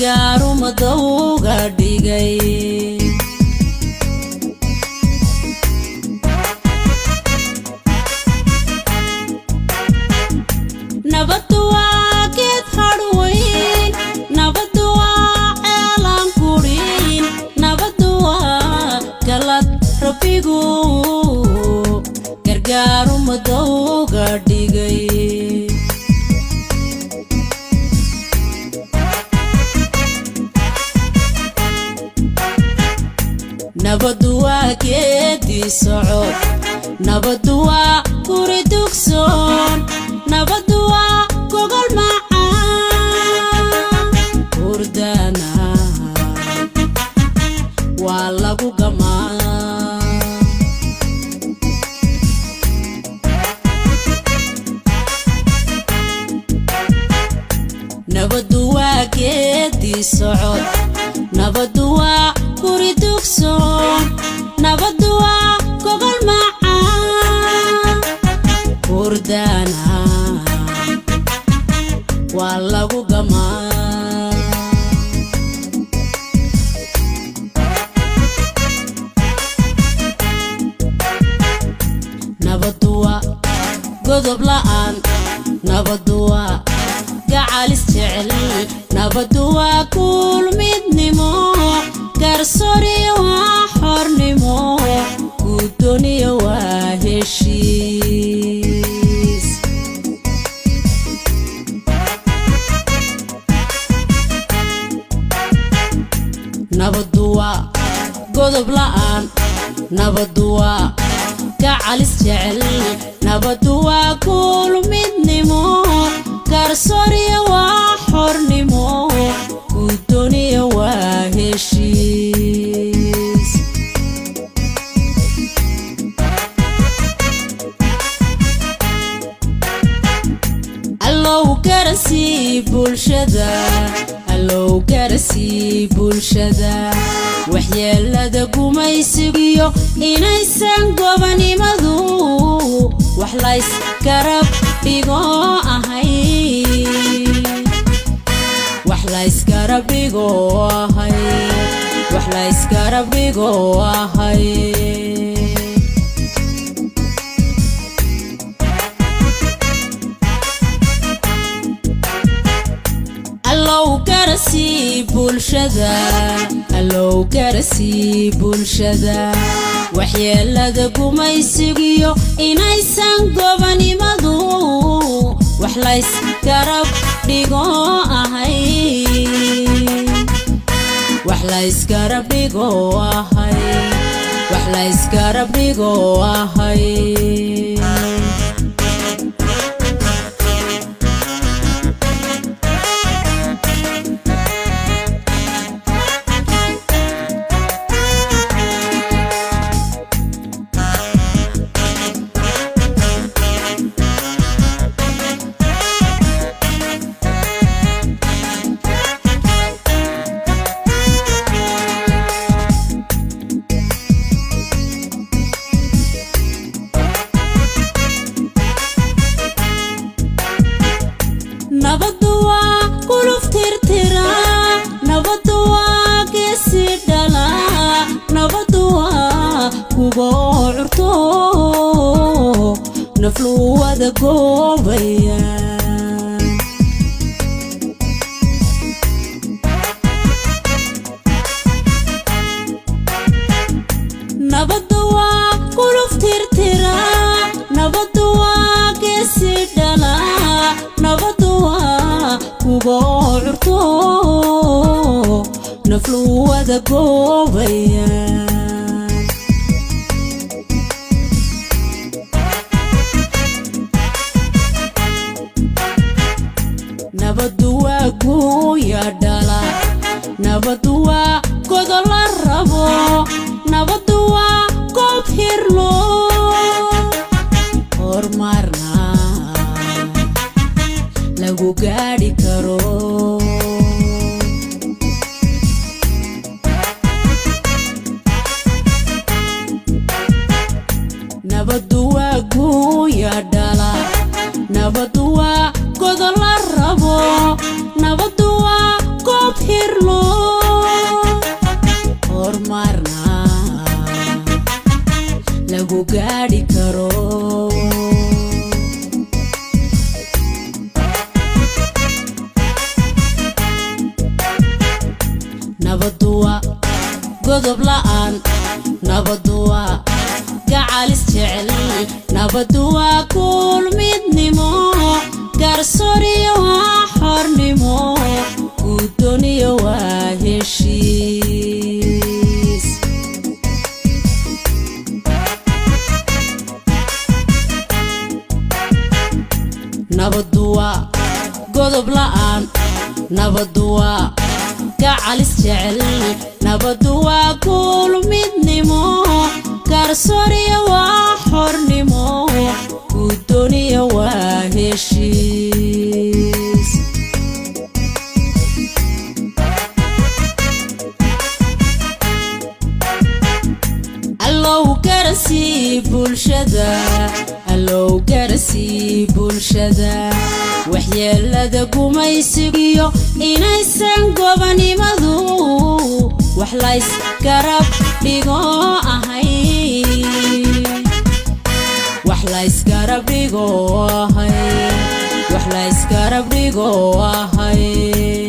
Gargaar ummadowga dhigay. Nabaddu waa geed hadhweyn, nabaddu waa ceelaan gurin, nabaddu waa galad Rabbigu gargaar ummadowga dhigay. Nabaddu waa geedi socod, nabaddu waa guri dugsoon, nabaddu waa gogol macaan, hurdana waa lagu gamaa. Nabaddu waa geedi socod, nabaddu waa guri dugsoon, nabaddu waa gogol macaan, hurdana waa lagu gamaa. Nabaddu waa godob la'aan, nabaddu waa gacalis jecel, nabaddu waa kuul midnimo, garsooriyo waa xornimo, guddooniyo waa heshiis. Nabaddu waa godob la'aan, nabaddu waa gacalis jecel, nabaddu waa kuul midnimo, garsooriyo waa xornimo, guddooniyo waa heshiis. Allow garasii bulshada, allow garasii bulshada waxyeelada gumaysigiyo inaysan gobanimadu wax lays garab dhigo ahay, wax laysgarab dhigo ahay, wax laysgarab dhigo ahay. Allow garasii bulshada, allow garasii bulshada waxyeelada gumaysigiyo inaysan gobanimadu wax lays garab dhigo ahay, wax laysgarab dhigo ahay, wax laysgarab dhigo ahay. Nabaddu waa guluf tirtira, nabaddu waa geesi dhala, nabaddu waa kugo curto nafluwada goobaya. Nabaddu waa guluf tirtira, nabaddu waa geesi dhala, nabaddu waa kugo curto nafluwada goobaya. Nabaddu waa guuya dhala, nabaddu waa godola rabo, nabaddu waa goob hirlo horumarna lagu gaadhi karo. Nabaddu waa guuya dhala, nabaddu waa godola rabo, nabaddu waa goob hirlo. Nabadu waa godob la'aan, nabadu waa gacalis jecel, nabadu waa kuul midnimo, garsoriyo waa xornimo, guddooniyo waa heshiis. Nabadu waa godob la'aan, nabadu waa gacalis jecel, nabadu waa kuul midnimo, garsoriyo waa xornimo, guddooniyo waa heshiis. Allow garasii bulshada, allow garasii bulshada waxyeelada gumaysigiyo inaysan gobanimadu wax lays garab dhigo ahay, wax laysgarab dhigo ahay, wax laysgarab dhigo ahay.